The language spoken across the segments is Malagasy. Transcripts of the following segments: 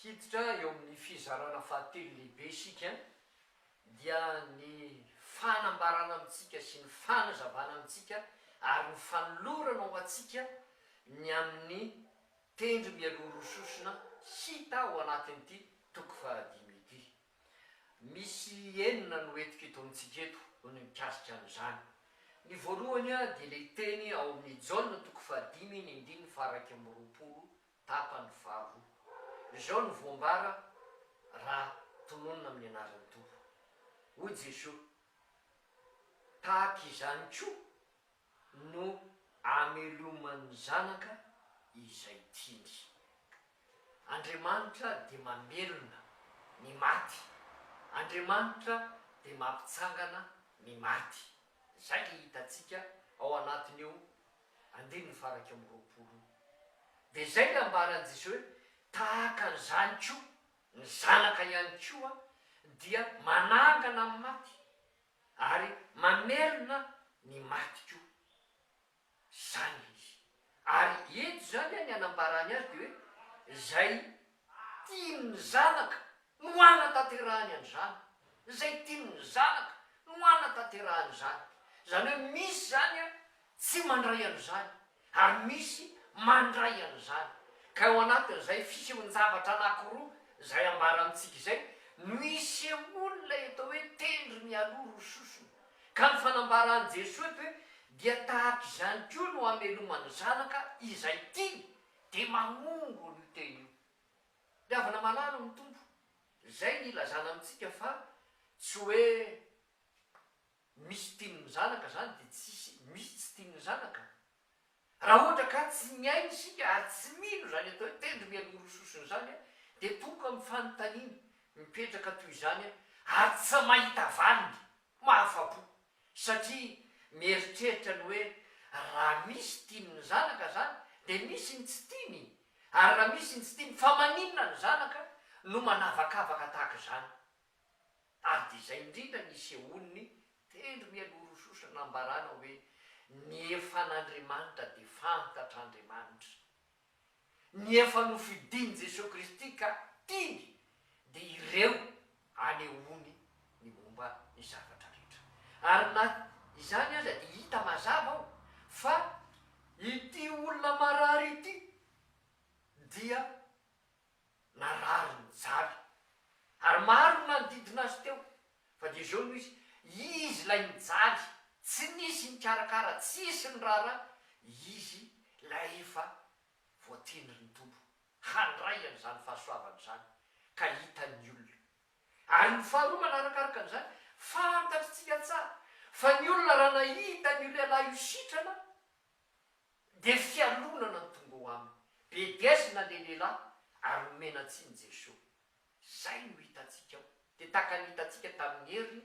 Hiditra eo amin'ny fizarana fahatelo lehibe isika, dia ny fanambarana amintsika sy ny fanazavana amintsika ary ny fanolorana ho antsika ny amin'ny tendry mialoha roa sosona hita ao anatin'ity toko fahadimy ity. Misy enina no entiko eto amintsika eto ny mikasika an'izany. Ny voalohany dia ilay teny ao amin'ny Jaona toko fahadimy ny andininy faha-21 tapany faharoa. Izao no voambara raha tononina amin'ny anaran'ny Tompo. Hoy Jesoa, Tahaka izany koa no ameloman'ny Zanaka izay tiany. Andriamanitra dia mamelona ny maty. Andriamanitra dia mampitsangana ny maty. Izay ilay hitantsika ao anatin'io andininy faha-21 io. Dia izay ilay ambaran'i Jesoa hoe, tahaka an'izany koa, ny Zanaka ihany koa dia manangana ny maty ary mamelona ny maty koa. Izany ilay izy. Ary eto izany ny anambarany azy dia hoe, izay tian'ny Zanaka no hanatanterahany an'izany. Izay tian'ny Zanaka no hanatanterahany izany. Izany hoe misy izany tsy mandray an'izany ary misy mandray an'izany. Ka ao anatin'izay fisehon-javatra anankiroa izay ambara amintsika izay no isehoan'ilay atao hoe tendry mialoha roa sosona. Ka ny fanambaran'i Jesoa eto hoe dia tahaka izany koa no hameloman'ny Zanaka izay tiany dia manongo an'io teny io. Ry havana malala ao amin'ny Tompo, izay ny ilazana amintsika fa tsy hoe misy tian'ny zanaka izany dia tsisy misy tsy tian'ny zanaka. Raha ohatra ka tsy mihaino isika ary tsy mino izany atao hoe tendro mialoha roa sosona izany dia tonga amin'ny fanontaniana mipetraka toy izany ary tsy mahita valiny mahafa-po satria mieritreritra ny hoe raha misy tian'ny zanaka izany dia misy ny tsy tiany ary raha misy ny tsy tiany fa maninona ny zanaka no manavakavaka tahaka izany? Ary dia izay indrindra ny isehoan'ny tendro mialoha roa sosona nambarana hoe ny efa an'Andriamanitra dia fantatr'Andriamanitra. Ny efa nofidin'i Jesoa Kristy ka tiany dia ireo anehoany ny momba ny zavatra rehetra. Ary na izany aza dia hita mazava ao fa ity olona marary ity dia narary nijaly ary maro ny nanodidina azy teo fa dia izao no izy, izy ilay nijaly, tsy nisy nikarakara, tsisy niraharaha, izy ilay efa voatendrin'ny Tompo handray an'izany fahasoavana izany ka hitan'ny olona. Ary ny faharoa manarakaraka an'izany, fantatr'tsika tsara fa ny olona raha nahita an'io lehilahy io sitrana Dia fialonana no tonga ao aminy. Bedesina le lehilahy ary nomena tsiny Jesoa. Zay no hitantsika ao. Dia tahaka ny hitantsika tamin'ny heriny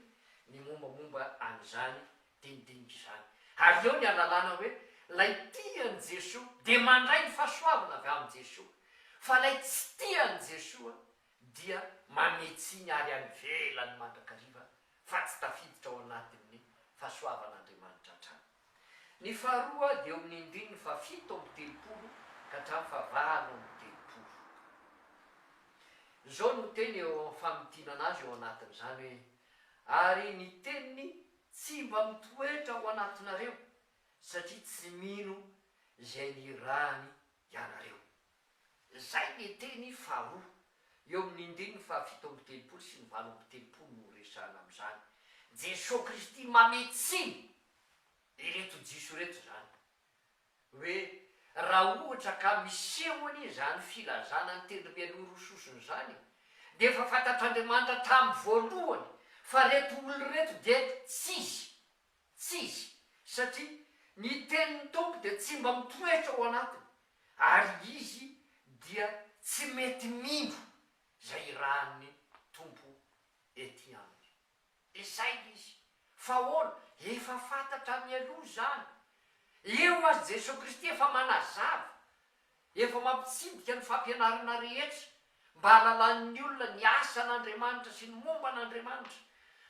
ny mombamomba an'izany dinidinika izany. Ary eo ny ahalalana hoe ilay tia an'i Jesoa dia mandray ny fahasoavana avy amin'i Jesoa. Fa ilay tsy tia an'i Jesoa dia manome tsiny ary any ivelany mandrakariva fa tsy tafiditra ao anatin'ny fahasoavan'Andriamanitra hatrany. Ny faharoa dia eo amin'ny andininy fahafito amby telopolo ka hatramin'ny fahavalo amby telopolo. Izao no teny eo amin'ny famintinana azy eo anatin'izany hoe, Ary ny teniny tsy mba mitoetra ao anatinareo, satria tsy mino izay nirahany ianareo. Izay ny teny faharoa. Eo amin'ny andininy fahafito amby telopolo sy ny 38 no resahana amin'izany. Jesoa Kristy mamehy tsiny ireto Jiosy ireto izany. Hoe raha ohatra ka miseho anie izany filazana ny tendry mialoha roa sosona izany dia efa fantatr'Andriamanitra hatramin'ny voalohany fa ireto olona ireto dia tsy izy. Tsy izy, satria ny tenin'ny Tompo dia tsy mba mitoetra ao anatiny, ary izy dia tsy mety mino izay irahan'ny Tompo ety aminy. Izay izy. Fa ahoana? Efa fantatra mialoha izany. Eo aza Jesoa Kristy efa manazava Efa mampitsidika ny fampianarana rehetra mba hahalalan'ny olona ny asan'Andriamanitra sy ny momba an'Andriamanitra.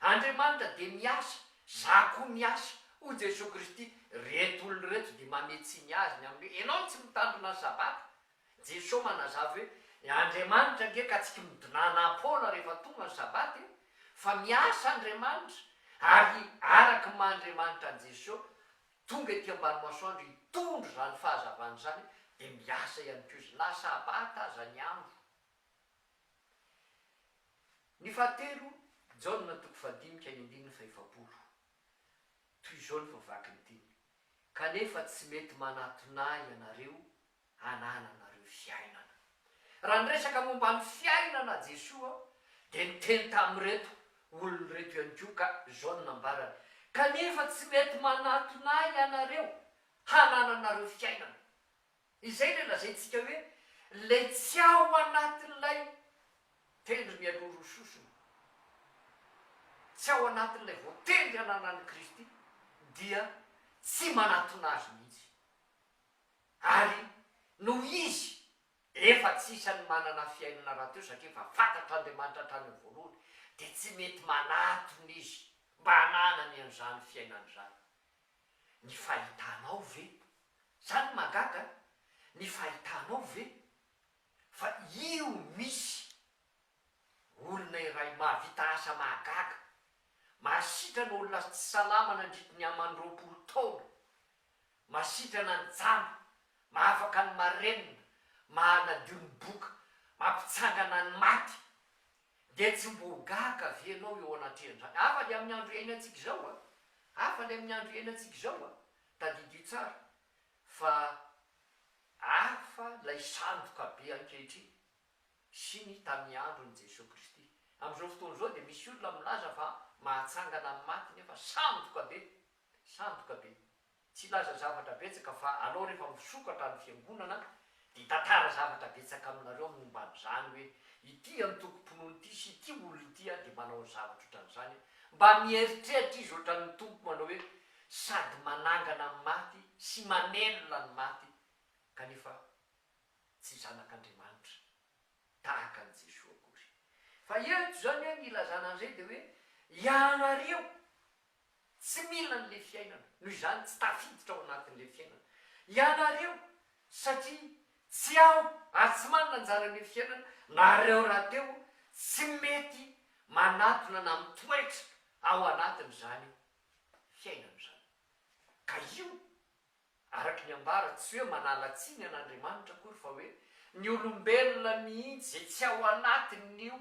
Andriamanitra dia miasa, za koa miasa, hoy Jesoa Kristy, reto olona ireto dia mamehy tsiny Azy ny amin'ny hoe, ianao no tsy mitandrina ny sabata. Jesoa manazava hoe, Andriamanitra ange ka tsy kimidonanam-poana rehefa tonga ny Sabata e! Fa miasa Andriamanitra, ary araka ny maha Andriamanitra an'i Jesoa, tonga ety ambany masoandro hitondra izany fahazavana izany, dia miasa ihany koa Izy, na Sabata aza ny andro. Ny fahatelo, Jaona toko fahadimy ka ny andininy fahefapolo. Toy izao ny favaky ny teny, Kanefa tsy mety manatona Ahy ianareo hanananareo fiainana. Raha niresaka momba ny fiainana Jesoa dia niteny tamin'ireto olona ireto ihany koa ka izao no nambarany, Kanefa tsy mety manatona Ahy ianareo hanananareo fiainana. Izay ilay lazaintsika hoe ilay tsy ao anatin'ilay tendry mialoha roa sosona, tsy ao anatin'ilay voatendry hananan'i Kristy dia tsy manatona Azy mihitsy. Ary noho izy efa tsy isan'ny manana fiainana rahateo satria efa fantatr'Andriamanitra hatrany amin'ny voalohany dia tsy mety manatona izy mba hananany an'izany fiainana izany. Ny fahitanao ve? Izany no mahagaga an! Ny fahitanao ve fa io misy olona iray mahavita asa mahagaga, mahasitrana olona tsy salama nandritry ny aman 20 taona, Masitrana ny jamba, mahafaka ny marenina, mahanadio ny boka, mampitsangana ny maty. Dia tsy mbo ho gaga ve ianao eo anatrehan'izany? Hafa ilay amin'ny andro iainantsika izao a! Hafa ilay amin'ny andro iainantsika izao a! Tadidio tsara fa hafa ilay sandoka be ankehitriny sy ny tamin'ny andron'i Jesoa Kristy. Amin'izao fotoana izao dia misy olona milaza fa mahatsangana ny maty nefa sandoka be Sandoka be. Tsy hilaza zavatra betsaka fa alao rehefa misokatra ny fiangonana dia hitantara zavatra betsaka aminareo momba an'izany hoe ity antokom-pinoana ity sy ity olona ity dia manao ny zavatra ohatran'izany. Mba mieritreritra izy ohatran'ny Tompo manao hoe sady manangana ny maty sy mamelona ny maty kanefa tsy zanak'Andriamanitra tahaka an'i Jesoa akory. Fa eto izany ny ilazana an'izay dia hoe ianareo Tsy mila an'ilay fiainana, noho izany tsy tafiditra ao anatin'ilay fiainana ianareo satria tsy ao ary tsy manana anjara amin'io fiainana, nareo rahateo tsy mety manatona na mitoetra ao anatin'izany fiainana izany. Ka io, araka ny ambara, tsy hoe manala tsiny an'Andriamanitra akory fa hoe ny olombelona mihitsy izay tsy ao anatin'io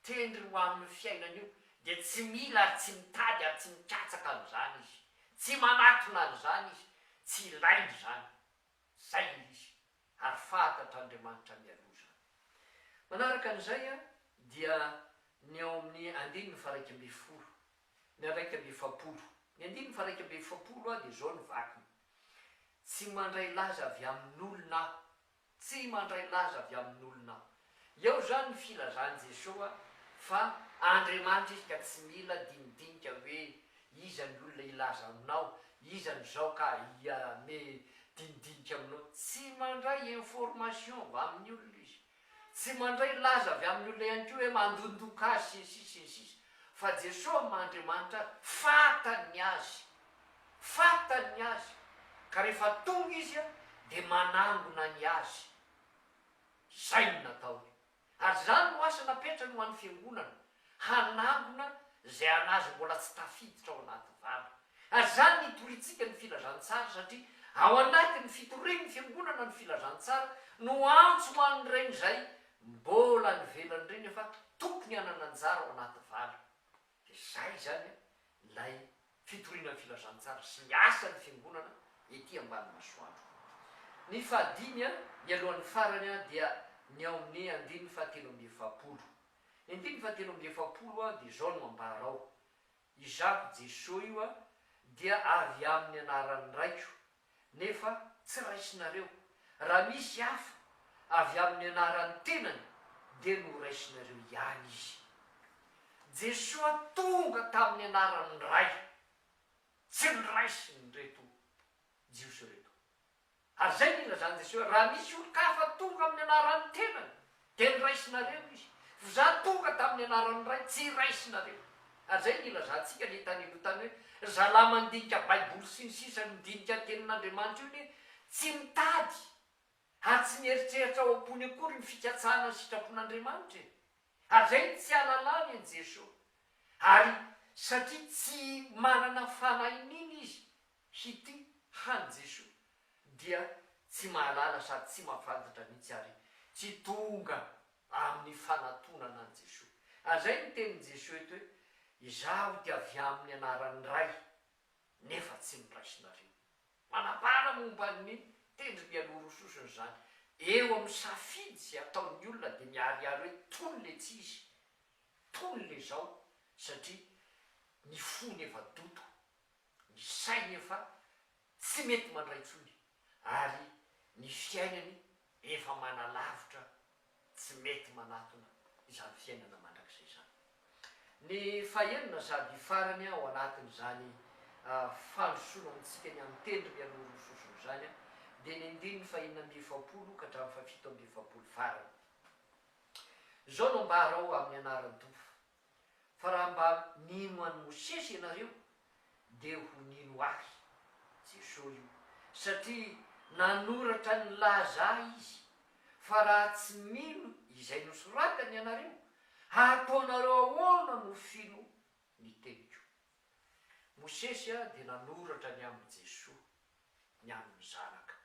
Tendry ho amin'ny fiainana io dia tsy mila ary tsy mitady ary tsy mikatsaka an'izany izy. Tsy manatona an'izany izy. Tsy ilainy izany. Izay ilay izy. Ary fantatr'Andriamanitra mialoha izany. Manaraka an'izay dia ny ao amin'ny andininy faha-11. Ny 41. Ny andininy faha-41 dia izao ny vakiny, Tsy mandray laza avy amin'olona aho. Tsy mandray laza avy amin'olona aho. Eo izany ny filazan'i Jesoa fa Andriamanitra Izy ka tsy mila dinidinika hoe iza ny olona hilaza aminao, iza no izao ka hiame dinidinika aminao. Tsy mandray information avy amin'ny olona Izy. Tsy mandray laza avy amin'ny olona ihany koa hoe mandondoka azy sy ny sisa sy ny sisa. Fa Jesoa maha Andriamanitra azy, fantany ny azy. Fantany ny azy. Ka rehefa tonga izy dia manangona ny azy. Izay no nataony. Ary izany no asa napetrany ho an'ny Fiangonana, hanangona izay an'azy mbola tsy tafiditra ao anaty vala. Ary izany no itoriantsika ny filazantsara satria ao anatin'ny fitorian'ny Fiangonana ny filazantsara no antso ho an'ireny izay mbola any ivelany ireny efa tokony hanana anjara ao anaty vala. Dia izay izany ilay fitoriana ny filazantsara sy ny asan'ny Fiangonana ety ambany masoandro. Ny fahadimy mialohan'ny farany dia ny ao amin'ny andininy fahatelo amby efapolo. Ny andininy fahatelo amby efapolo dia izao no ambara ao, Izaho Jesoa io dia avy amin'ny anaran'ny Raiko, nefa tsy raisinareo. Raha misy hafa avy amin'ny anaran'ny tenany dia noraisinareo ihany izy. Jesoa tonga tamin'ny anaran'ny Ray, tsy noraisin'ireto Jiosy ireto. Ary izay no ilazan'i Jesoa hoe, raha misy olon-kafa tonga amin'ny anaran'ny tenany, dia noraisinareo izy. Fa izaho tonga tamin'ny anaran'ny Ray, tsy raisinareo. Ary izay no ilazantsika ilay tany aloha tany hoe, ry zalahy mandinika Baiboly sy ny sisa, midinika ny Tenin'Andriamanitra io anie, tsy mitady. Ary tsy mieritreritra ao am-pony akory ny fikatsahana ny sitrapon'Andriamanitra e! Ary izay no tsy ahalalany an'i Jesoa. Ary satria tsy manana fanahiniana izy hitia an'i Jesoa dia tsy mahalala sady tsy mahafantatra mihitsy ary tsy tonga amin'ny fanatonana an'i Jesoa. Ary izay no tenin'i Jesoa eto hoe, Izaho dia avy amin'ny anaran'ny Ray, nefa tsy noraisinareo. Manambara momba ny tendry mialoha roa sosona izany. Eo amin'ny safidy izay ataon'ny olona dia miharihary hoe tony le tsy izy, tony le zao, satria ny fony efa doto, ny sainy efa tsy mety mandray intsony ary ny fiainany efa manalavitra tsy mety manatona izany fiainana mandrakizay izany. Ny fahenina sady farany ao anatin'izany fandrosoana amintsika ny amin'ny tendry mialoha roa sosona izany dia ny andininy fahenina amby efapolo ka hatramin'ny fahafito amby efapolo farany. Izao no ambara ao amin'ny anaran'ny Tompo, Fa raha mba nino an'i Mosesy ianareo, dia ho nino ahy, Jesoa io, satria nanoratra nilaza ahy izy, fa raha tsy mino izay nosoratany ianareo, hataonareo ahoana no fino ny teniko? Mosesy dia nanoratra ny amin'i Jesoa, ny amin'ny Zanaka.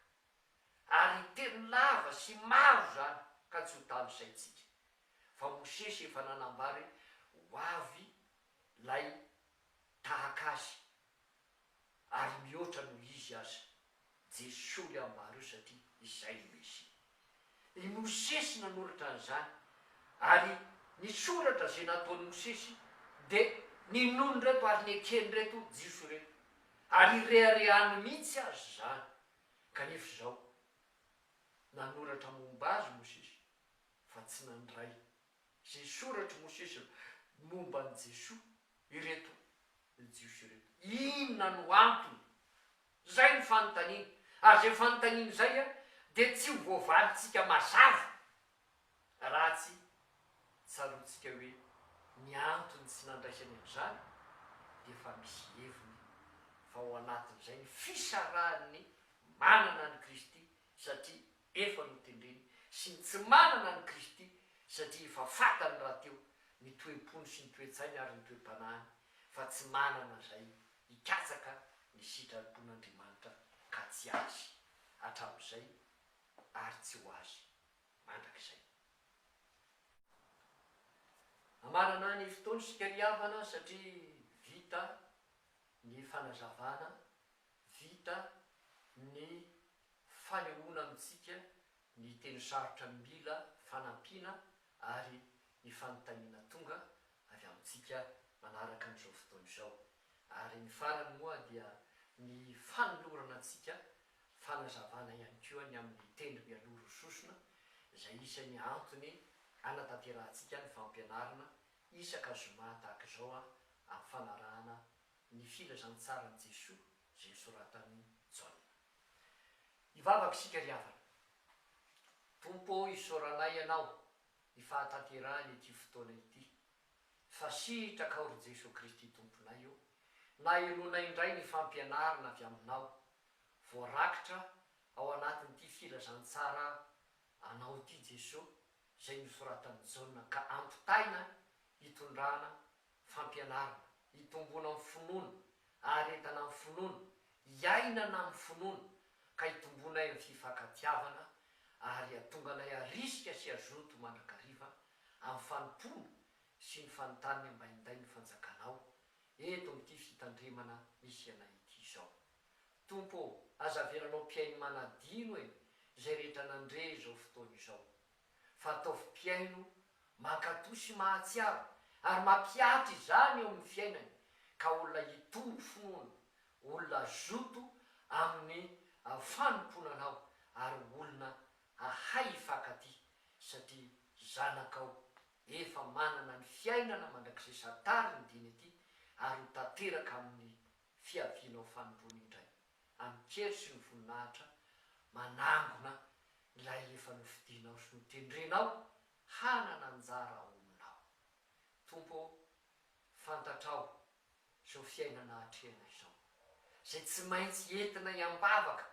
Ary teny lava sy maro izany ka tsy ho tanisaintsika. Fa Mosesy efa nanambara hoe ho avy ilay tahaka azy ary mihoatra noho izy aza. Jesoa ilay ambara io satria izay no Mesia. I Mosesy nanoratra an'izany ary ny soratra izay nataon'i Mosesy dia ninoan'ireto ary neken'ireto Jiosy ireto ary ireharehany mihitsy aza izany. Kanefa izao, nanoratra momba azy Mosesy fa tsy nandray izay soratr'i Mosesy momba an'i Jesoa ireto Jiosy ireto. Inona no antony? Izay no fanontaniana. Ary izay fanontaniana izay dia tsy ho voavalintsika mazava raha tsy tsaroantsika hoe ny antony tsy nandraisany an'izany dia efa misy heviny fa ao anatin'izay ny fisarahan'ny manana an'i Kristy satria efa notendreny sy ny tsy manana an'i Kristy satria efa fantany rahateo ny toe-pony sy ny toe-tsainy ary ny toe-panahiny fa tsy manana izay hikatsaka ny sitrapon'Andriamanitra ka tsy azy hatramin'izay ary tsy ho azy mandrakizay. Hamarana ny fotoana isika ry havana satria vita ny fanazavana, vita ny fanehoana amintsika ny teny sarotra mila fanampiana ary ny fanontaniana tonga avy amintsika manaraka an'izao fotoana izao. Ary ny farany moa dia ny fanolorana antsika fanazavana ihany koa ny amin'ny tendro mialoha roa sosona izay isan'ny antony anatanterahantsika ny fampianarana isaka zoma tahaka izao amin'ny fanarahana ny filazantsaran'i Jesoa izay nosoratan'i Jaona. Hivavaka isika ry havana. Tompo ô isaoranay Ianao ny fahatanterahany ity fotoana ity. Fa sitrakao ry Jesoa Kristy Tomponay ô, nahenoanay indray ny fampianarana avy Aminao, voarakitra ao anatin'ity filazantsara Anao ity Jesoa izay nosoratan'i Jaona ka ampitaina hitondrana fampianarana, hitomboana amin'ny finoana, haharetana amin'ny finoana, hiainana amin'ny finoana, ka hitomboanay amin'ny fifankatiavana ary hahatonga anay harisika sy hazoto mandrakariva amin'ny fanompoana sy ny fanontany ambainday ny fanjakanao eto amin'ity fitandremana misy anay ity izao. Tompo ô, aza avelanao mpihaino manadino e izay rehetra nandre izao fotoana izao. Fa ataovy mpihaino mankatò sy mahatsiaro ary mampihatra izany eo amin'ny fiainany ka olona hitombo finoana, olona hazoto amin'ny fanompoana Anao ary olona hahay hifankatia satria zanakao efa manana ny fiainana mandrakizay santariny dieny ety ary ho tanteraka amin'ny fiavianao fanindroany indray amin-kery sy ny voninahitra manangona ilay efa nofidinao sy notendrenao hanana anjara ao aminao. Tompo ô, fantatrao izao fiainana atrehana izao, izay tsy maintsy entinay am-bavaka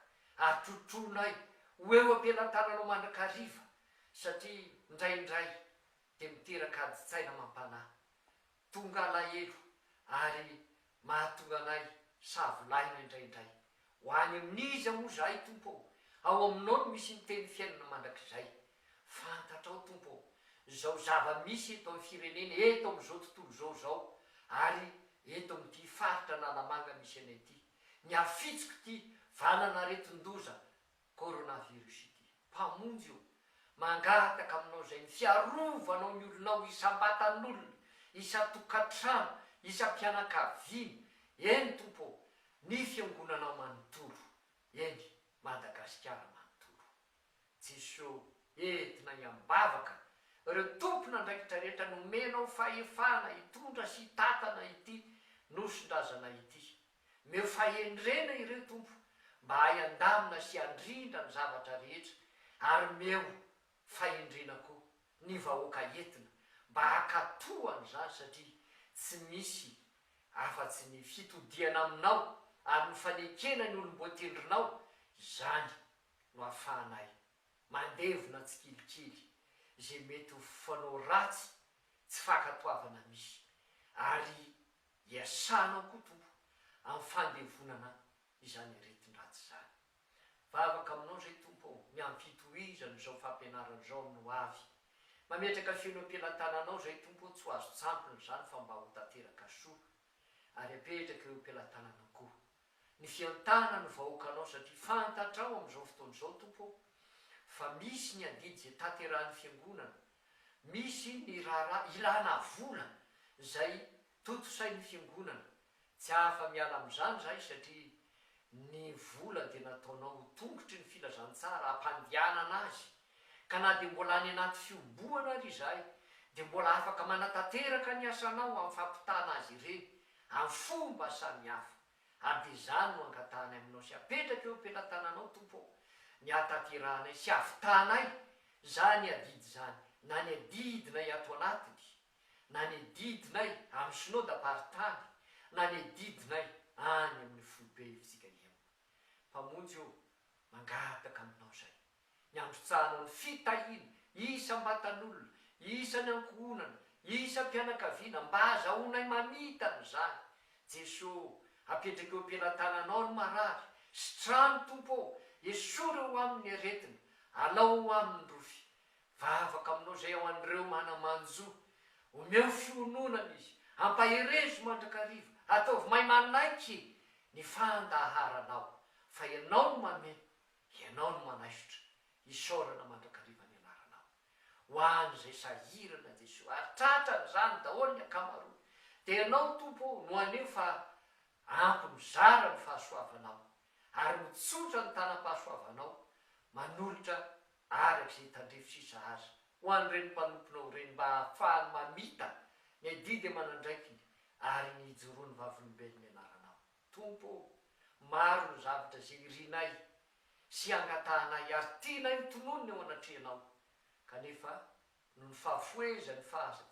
ary trotroinay ho eo am-pelatananao mandrakariva satria indraindray dia miteraka adin-tsaina mampanahy, tonga alahelo ary mahatonga anay savolahina indraindray. Ho any amin'iza moa izahay Tompo ô? Ao aminao no misy ny teny fiainana mandrakizay. Fantatrao Tompo ô, izao zava-misy eto amin'ny firenena, eto amin'izao tontolo izao izao ary eto amin'ity faritra Analamanga misy anay ity, ny hafitsok'ity valan'aretin-doza coronavirus ity. Mpamonjy ô, mangataka aminao izay ny fiarovanao ny olonao isam-batan'olona, isan-tokantrano, isam-pianakaviana, eny Tompo ô, ny fiangonanao manontolo, eny Madagasikara manontolo. Jeso entinay am-bavaka ireo tompon'andraikitra rehetra nomenao fahefana hitondra sy hitantana ity Nosin-drazana ity. Omeo fahendrena ireo Tompo mba hahay handamina sy handrindra ny zavatra rehetra ary omeo fahendrena koa ny vahoaka entina mba hankatoa an'izany satria tsy misy afa-tsy ny fitodihana aminao ary ny fanekena ny olom-boatendrinao izany no ahafahanay mandevona tsikelikely izay mety ho fanao ratsy tsy fankatoavana misy ary Iasanao koa Tompo amin'ny fandevonana izany aretin-dratsy izany. Vavaka aminao izay Tompo ô, ny amin'ny fitohizana izao fampianarana izao amin'ny ho avy. Mametraka feno am-pelatananao izay Tompo ô, tsy ho azon-tsampona izany fa mba ho tanteraka soa. Ary apetraka eo am-pelatananao koa ny fiantana ny vahoakanao satria fantatrao amin'izao fotoana izao Tompo ô fa misy ny adidy izay tanterahan'ny fiangonana, misy ny raharaha ilana vola izay tontosain'ny fiangonana, tsy afa miala amin'izany izahay satria ny vola dia nataonao ho tongotry ny filazantsara hampandehanana azy ka na dia mbola any anaty fihobohana ary izahay dia mbola afaka manatanteraka ny asanao amin'ny fampitana azy ireny amin'ny fomba samihafa. Ary dia izany no angatahanay aminao sy apetraka eo am-pelatananao, Tompo ô, ny hahatanterahanay sy hahavitanay izany adidy izany, na ny adidinay ato anatiny, na ny adidinay amin'ny Synodam-paritany, na ny adidinay any amin'ny foibe fjkm. Mpamonjy ô, mangataka aminao izay. Ny androtsahanao ny fitahiana isam-batan'olona, isan'ny ankohonana, isam-pianakaviana, mba hazahoanay mamita an'izany. Jeso ô, apetraka eo am-pelatananao ny marary, sitrano Tompo ô, esory eo aminy ny aretina, alao eo aminy ny rofy. Vavaka aminao izay ao an'ireo mana-manjo, omeo fiononana izy, ampaherezo mandrakariva, ataovy mahay manaiky ny fandaharanao, fa Ianao no manome Ianao no manaisotra, isaorana mandrakariva ny anaranao. Ho an'izay sahirana Jesoa, ary tratran'izany daholo ny ankamaroany, dia Ianao Tompo ô no haneho fa ampy mizara ny fahasoavanao, ary mitsotra ny tanam-pahasoavanao, manolotra araka izay tandrify sy sahaza ho an'ireny mpanomponao ireny mba hahafahany mamita ny adidy aman'andraikiny ary ny hijoroany vavolombelon'ny anaranao. Tompo ô, maro ny zavatra izay irinay sy angatahanay ary tianay ho tononina eo anatrehanao, kanefa noho ny fahafohezan'ny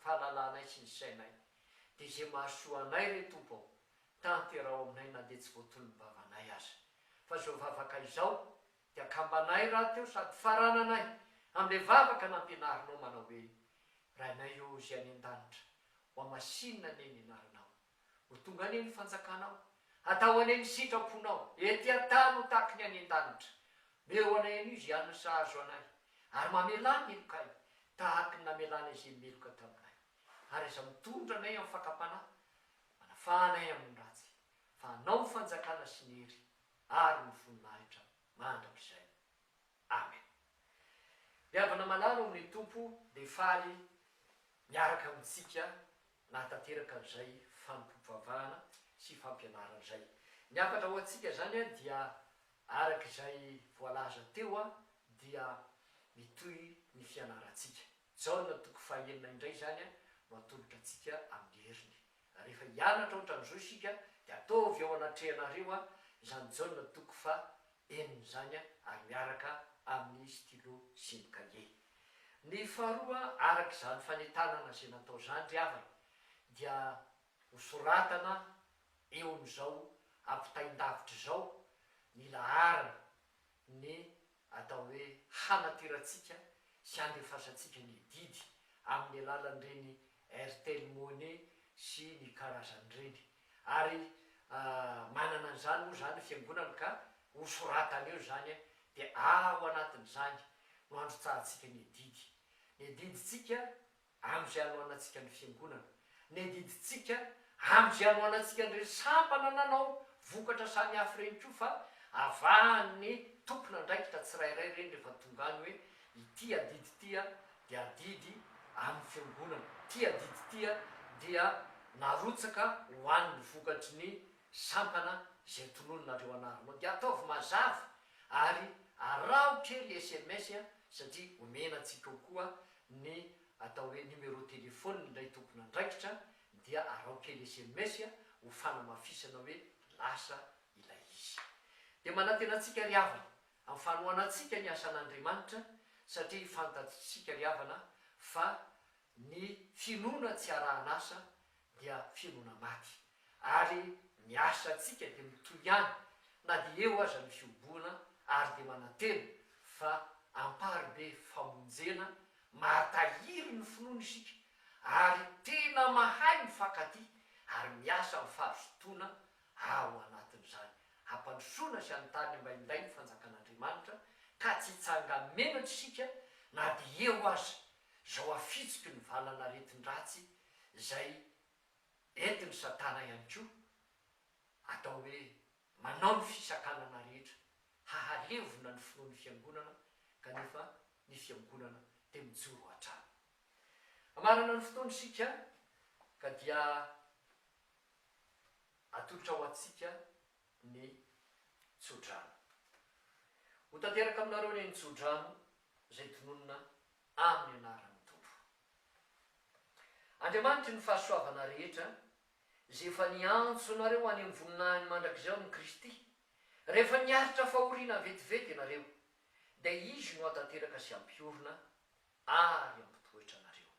fahalalanay sy ny sainay, dia izay mahasoa anay re Tompo ô, tanteraho aminay na dia tsy voatonon'ny vavanay aza. Fa izao vavaka izao dia akambanay rahateo sady farananay amin'ilay vavaka nampianarinao manao hoe, Rainay ô izay any an-danitra, hohamasinina anie ny anaranao. Ho tonga anie ny fanjakanao, hatao anie ny sitraponao, ety an-tany ho tahaky ny any an-danitra. Meo anay anio izay hanina sahazo anay, ary mamelà ny helokay, tahaky ny namelànay izay meloka taminay. Ary aza mitondra anay amin'ny fakam-panahy, manafaha anay amin'ny ratsy, fa Anao ny fanjakana sy ny hery ary ny voninahitra mandrakizay. Amen. Ry havana malala ao amin'ny Tompo dia faly miaraka amintsika nahatanteraka an'izay fanompoam-pivavahana sy fampianarana izay. Ny hafatra ho antsika izany dia araka izay voalaza teo dia mitohy ny fianarantsika. Jaona toko fahaenina indray izany no atolotra antsika amin'ny heriny. Rehefa hianatra ohatran'izao isika dia ataovy eo anatrehanareo izany Jaona toko faha enina izany ary miaraka amin'ny stylo sy ny kahie. Ny faharoa araka izany fanentanana izay natao izany ry havana dia ho soratana eo amin'izao ampitain-davitra izao ny laharana ny. atao hoe hanaterantsika sy handefasantsika ny adidy amin'ny alalan'ireny Airtel Money sy ny karazan'ireny. Ary manana an'izany moa izany ny fiangonana ka hosoratana eo izany dia ao anatin'izany no handrotsahantsika ny adidy. Ny adidintsika amin'izay hanohanantsika ny Fiangonana, ny adidintsika amin'izay hanohanantsika an'ireny sampana nanao vokatra samihafa ireny koa fa avahan'ny tompon'andraikitra tsirairay ireny rehefa tonga any hoe ity adidy ity dia adidy amin'ny Fiangonana, ity adidy ity dia narotsaka ho an'ny vokatry ny sampana izay tononinareo anarana ao dia ataovy mazava ary araho kely sms satria omena antsika ao koa ny atao hoe numéro téléphone ilay tompon'andraikitra dia araho kely sms ho fanamafisana hoe lasa ilay izy. Dia manantena antsika ry havana amin'ny fanohanantsika ny asan'Andriamanitra satria fantatsika ry havana fa ny finoana tsy arahan'asa dia finoana maty ary ny asantsika dia mitohy ihany na dia eo aza ny fihoboana ary dia manantena fa amparibe famonjena mahatahiry ny finoana isika ary tena mahay mifankatia ary miasa amin'ny fahazotoana ao anatin'izany hampandrosoana sy hanontany mba hinday ny fanjakan'Andriamanitra ka tsy hitsanga-menatra isika na dia eo aza izao afitsoky ny valan'aretin-dratsy izay entin'i Satana ihany koa, atao hoe manao ny fisakanana rehetra hahalevona ny finoan'ny Fiangonana kanefa ny Fiangonana dia mijoro hatrany. Hamarana ny fotoana isika ka dia atolotra ho antsika ny tsodrano. Ho tanteraka aminareo anie ny tsodrano izay tononina amin'ny anaran'ny Tompo. Andriamanitry ny fahasoavana rehetra, izay efa niantso anareo any amin'ny voninahiny mandrakizay ao amin'i Kristy, rehefa niaritra fahoriana vetivety ianareo, dia Izy no hahatanteraka sy hampiorina ary hampitoetra anareo.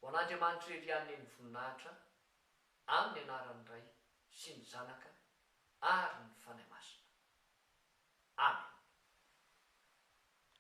Ho an'Andriamanitra irery ihany ny voninahitra, amin'ny anaran'ny Ray sy ny Zanaka ary ny Fanahy Masina.